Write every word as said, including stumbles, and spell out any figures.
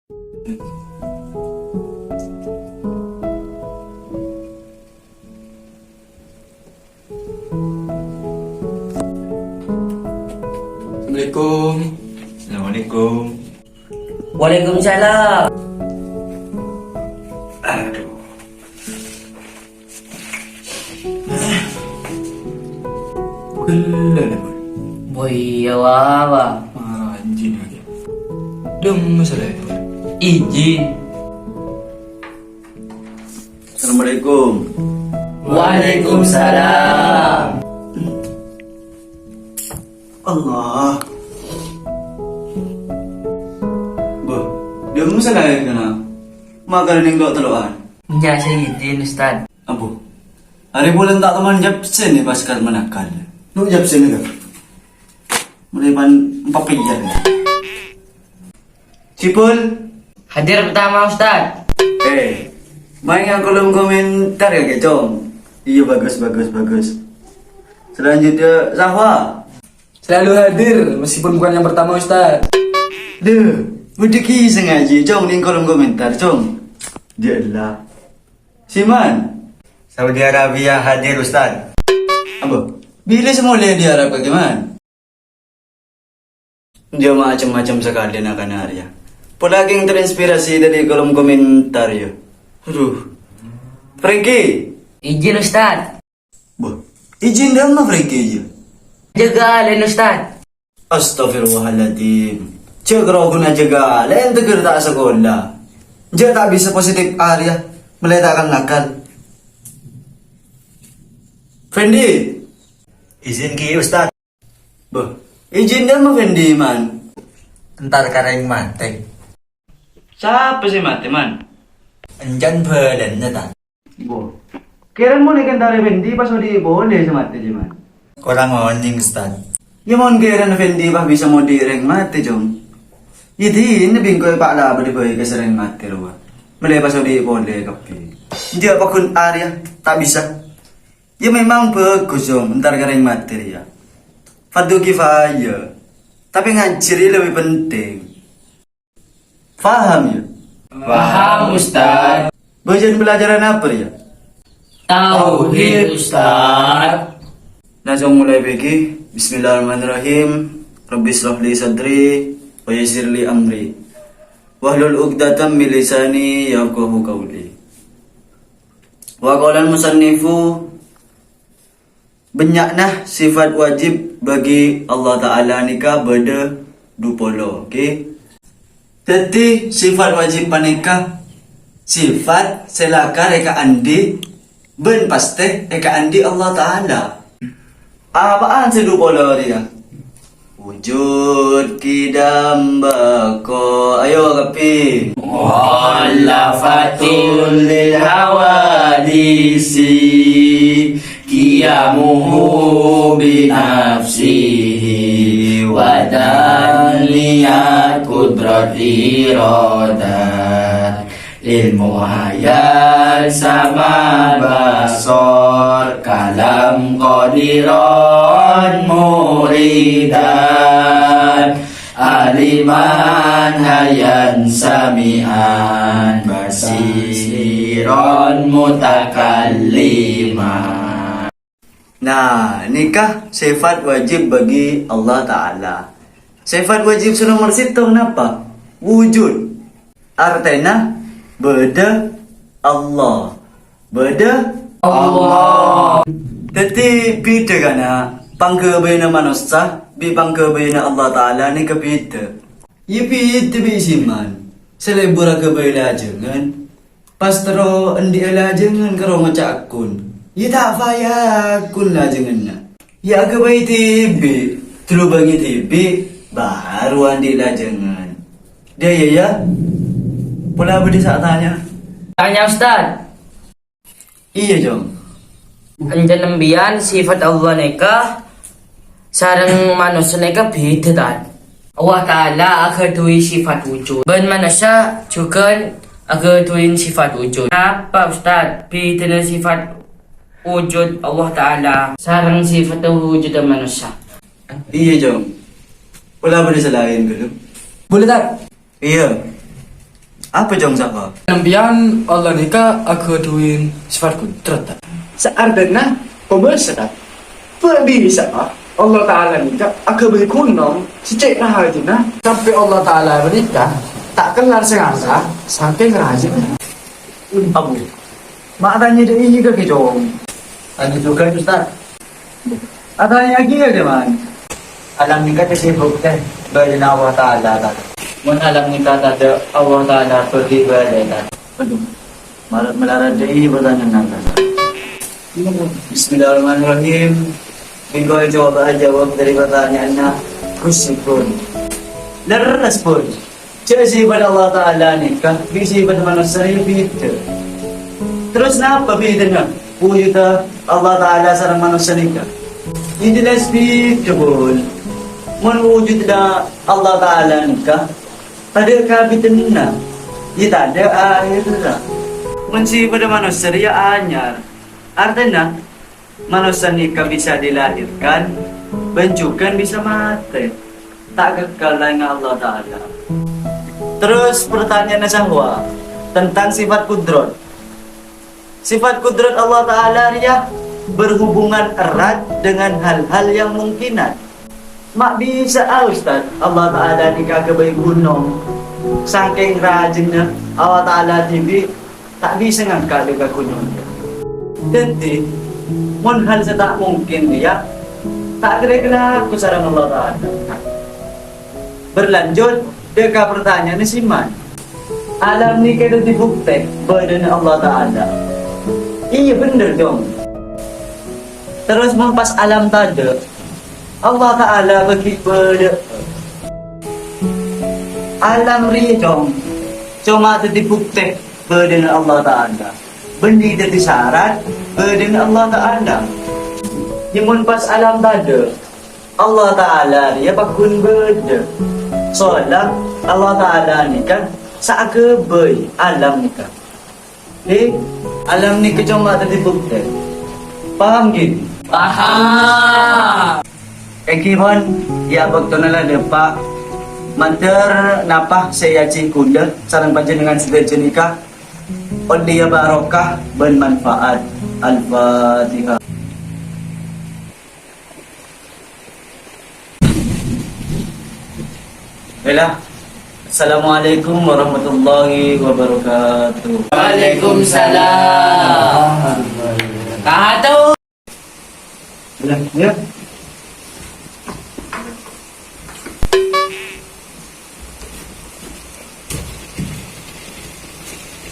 Assalamualaikum. Assalamualaikum. Waalaikumsalam. Aduh. Ghellâ' la, Bun. Boh iyâ, Wa, Wa. Mara anjing aja. Dâ' masalah itu. Ijin. Assalamualaikum. Waalaikumsalam. Allah. Bâh, dâ' masalah kèna. Makan nèng lo' tello'an. Nya sè ijin, Ustad. Abbhu. Arè bulân ta' toman jhâbsèn è pas kar manakal. Nu jhâbsèn itu. Mulai pan empat piyar. Cipul. Hadir pertama, Ustad. Eh, maèn ka kolom komentar ya, Kecong. Iya, bagus, bagus, bagus. Selanjutnya, Sahwa. Selalu hadir, meskipun bukan yang pertama, Ustad. Deh, udah ki sengaja, Cong, di kolom komentar, Cong. Dia lah. Siman. Saudi Arabia hadir, Ustad. Apa? Bila semula di Arab, bagaimana? Dia macam-macam sekali nak anak ya. Pola yang terinspirasi dari kolom komentar ya. Aduh. Frankie. Izin, Ustad. Bâh, ijin dâ' emma Frankie ijin? Jâgâ alè'en, Ustad. Astagfirullahaladzim. Jâ' karo ghuna jâgâ alè'en, teger ta' sakola. Jâ' ta' bisa positif arèya, mèlè ta' kan-nakal. Fendi. Izin ki, Ustad. Bâh, ijin dâ' emma Fendi, Man? Entar ka rèng matè. Sapa sè matè, Man? Enjân bhâlânna, Tan. Bo. Kèran mon èkèntare Fendi pas odi' polè sè matè, Jiman. Korang onèng, Ustad. Ya, mon kèran Fendi pas bisa modi' rèng matè, Jong. Ya, dinna bingko pa' la bâdâ bhâi ka sè rèng matè rowa. Mèlè pas odi' polè kabbhi. Jâ' paggun arèya, ta' bisa. Ya, memang bhâghus, Jong, entar ka rèng matè rèya. Fardu kifayah. Tapè ngajhâri lebbi penting. Paham, ya? Paham, Ustad. Bâjâna pelajaran apa, ya? Tauhid, Ustad. Langsung mulai, Begi. Bismillahirrahmanirrahim. Rabbi shrah li sadri wa yassir li amri. Wahlul 'uqdatam min lisani yafqahu qawli. Wa qala al-musannifu, Bânnya'na sifat wajib bagi Allah Ta'ala nèka bâdâ du polo, oke? Dhâddhi, sifat wajib panèka sifat sè lakar èkaandi' bân pastè èkaandi' Allah Ta'ala. Apa'an sè du polo rèya? Wujud, qidam, baqa. Ayo, kabbhi. Mu'allafatul lil hawadisi, qiyamuhu bi nafsihi, wa daniyat qudrat iradat. Ilmu hayat sama basar, kalam qadiran muridan, aliman hayan sami'an, basiran mutakalliman. Nah, nèka sifat wajib bagi Allah Ta'ala. Sifat wajib sè nomer sèttong napa? Wujud. Artèna bâdâ Allah. Bâdâ Allah. Dhâddhi, bhidhâ kana pangghâbâyânna manossa bi' pangghâbâyânna Allah Ta'ala nèka bhidhâ. Iyâ bhidhâ bi' Siman. Sè lebur aghâbây lajângan. Pas terro andi'â lajângan karo ngoca' kun. Iyâ ta' payah kun lajânganna. Iyâ aghâbây dhibi', dhulubângè dhibi', baru andi' lajângan. Dâ' iyâ, ya? Pola bâdâ sè atanya. Tanya, Ustad. Iyâ, Jong. Enjâ' nembiyân sifat Allah nèka sareng manossa nèka bhidhâ, Tan. Allah Ta'ala aghâdhuwi sifat wujud. Bân manossa jhughân aghâdhuwi sifat wujud. Napa, Ustad, bhidhâna sifat wujud Allah Ta'ala sareng sifat wujud manossa? Iyâ, Jong. Pola bâdâ sè laèn, ghâllu. Boleh, Tan? Iyâ. Apa, Cong, sapa? Sampèyan Allah nèka aghâdhuwi sifat kudrat, ta'? Saartèna kobâsa, ta'? Bâ' bisa'a Allah Ta'ala nèka aghâbây ghunong sè cè' rajina. Sampè' Allah Ta'ala panèka ta' kellar sè ngasa, sakèng rajina. Abu, ma' atanya dâ' iyâ kakè, Cong. Tanya juga, Ustaz. Atanya lagi ya, Jaman. Alam nèka tadâ' bhuktè bâdâna Allah Ta'ala, ta'? Mon alam nèka tadâ' Allah Ta'ala, bâdâ bâdâna, ta'? Aduh, marat malarat dâ' iyâ pertanyaan nèka. Bismillahirrahmanirrahim. Engko' coba jawab dari pertanyaanna Gus Ipun. Lerres, Pun. Jâ' sifat Allah Ta'ala nèka bi' sifat manossa rèya bhidhâ. Terros napa bhidhâna wujudda Allah Ta'ala sareng manossa nèka? Yâ jelas bhidhâ, Pon. Mon wujudda Allah Ta'ala nèka tadâ' kabidhâna, yâ tadâ' aherra. Mon sifat manossa rèya anyar, artèna manossa nèka bisa dilahirkan bân jhughân bisa matè, ta' kekal laèngnga Allah Ta'ala. Terros, pertanyaanna sahwa tentang sifat kudrat. Sifat kudrat Allah Ta'ala rèya berhubungan erat dengan hal-hal yang mungkinat. Ma' bisa'a, Ustaz, Allah Ta'ala nèka aghâbây ghunong, sakèng rajina Allah Ta'ala dhibi' ta' bisa ngangka' dâ' ka ghunong. Dhâddhi, mon hal sè ta' mungkin rèya ta' kèra-kèra alako sareng Allah Ta'ala. Berlanjut dâ' ka pertanyaanna Siman. Alam nèka dhâddhi bhuktè bâdâna Allah Ta'ala. Iyâ, bhender, Cong. Terros mon pas alam tadâ', Allah Ta'ala bâgi bâdâ. Alam rèya, Cong, coma dhâddhi bhuktè bâdâna Allah Ta'ala, bânnè dhâddhi sarat bâdâna Allah Ta'ala. Yâ, mon pas alam tadâ', Allah Ta'ala rèya paggun bâdâ. Soalla Allah Ta'ala nèka sè aghâbây alam nèka. Dhâddhi, alam nèka coma dhâddhi bhuktè. Paham, ghi? Paham. Èngghi, Pon, yâ, bâktona la dâpa'. Mandhâr napa sè èajhi kaulâ sareng panjhennengngan sadhâjâ nèka ollèya barokah bân manfaat. Al-Fatihah. Bella. Assalamualaikum warahmatullahi wabarakatuh. Waalaikumsalam. Tahan, tuh. Bella, ya.